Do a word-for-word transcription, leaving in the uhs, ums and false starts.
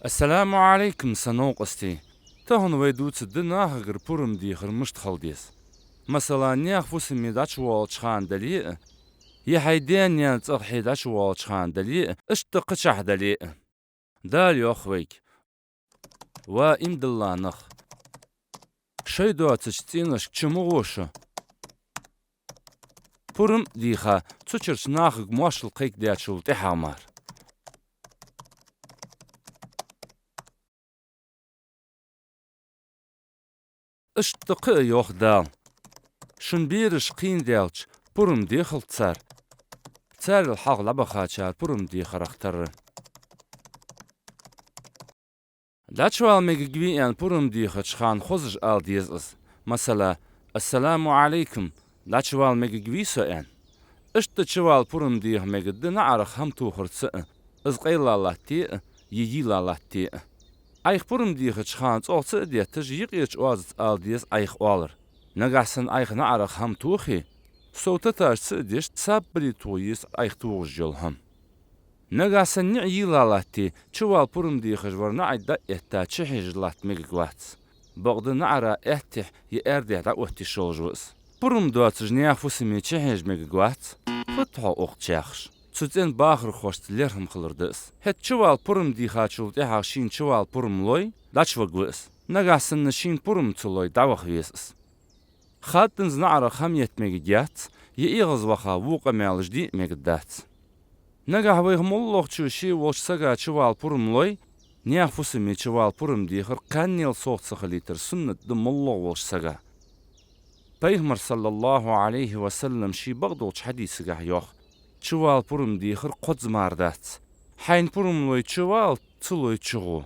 Ассаламу Ӏалайкум, са новкъостий! Тахан вай дувцаргда нахагара пурам дехар мишта хила деза. Масала, наьха фусаме дӀачуваьлча хана дале а, е хьай даь-наьна цӀагӀа хье дӀачуваьлча хана дале а, иштта кхычахьа дале а. Дала йоах вайга: «Ва иман дилла нах! Шоай доацача цӀеношка чу ма гӀо шо». Пурам а деха, цу чура нахага моаршал кхайкадаьчул тӀехьагӀа мара. Иштта кхы а йоах Дала: «Шун бераш кхийна даьлча, пурам дехалда цар. Царел хьалха дӀабахачар пурам дехарах тарра». ДӀачувала мегаргвий аьнна пурам дехача хана хозаш ала деза из. Масала: «Ассаламу Ӏалайкум, дӀачувала мегаргвий со?» — аьнна. Иштта чувала пурам деха мегаргда наӀарах хӀама тохарца а, из къайла латте а, е йийла латте а. Ӏайха пурам дехача хана цӀогӀа ца а детташ, юкъерча оазаца ала деза Ӏайха оалар: «Нагахьа санна Ӏайха наӀарах хӀама тохе, сов таташ ца а деш, сабаре тоха еза Ӏайха тохаш йола хӀама». Нагахьа санна ниӀ йийла латте, чувала пурам дехаш вар наӀарга дӀа а этта, чухьежаш латта мегаргвац. Бакъда наӀара аьттехьа е аьрдехьа дӀаоттаеш йолаш ва из. Пурам доацаш наьха фусаме чухьежа мегаргвац, фуд хьо укх чу яхаш. Цу цӀен бахархошца лерхӀам хилар да из. ХӀаьта чувала пурам дехачул тӀехьагӀа шийна чувала пурам лой, дӀачуваргва из. Нагахьа санна шийна пурам ца лой, дӀаваха веза из. Хаданза наӀарах хӀама етта мегаргьяц, е эгӀазваха во къамаьлаш де а мегаргдац. Нагахьа вайх моллагӀчо ше волча сага чувала пурам лой, наьха фусаме чувала пурам дехар кхаьннел совгӀа ца хилийтар суннат да моллагӀа волча сага. Пайхамара, саллаллахӀу Ӏалайхи ва саллам, ший бакъдолча хьадисагахь йоах: «Чувала пурам дехар кхозза мара дац. Хьайна пурам лой, чувала, ца лой, чугӀо».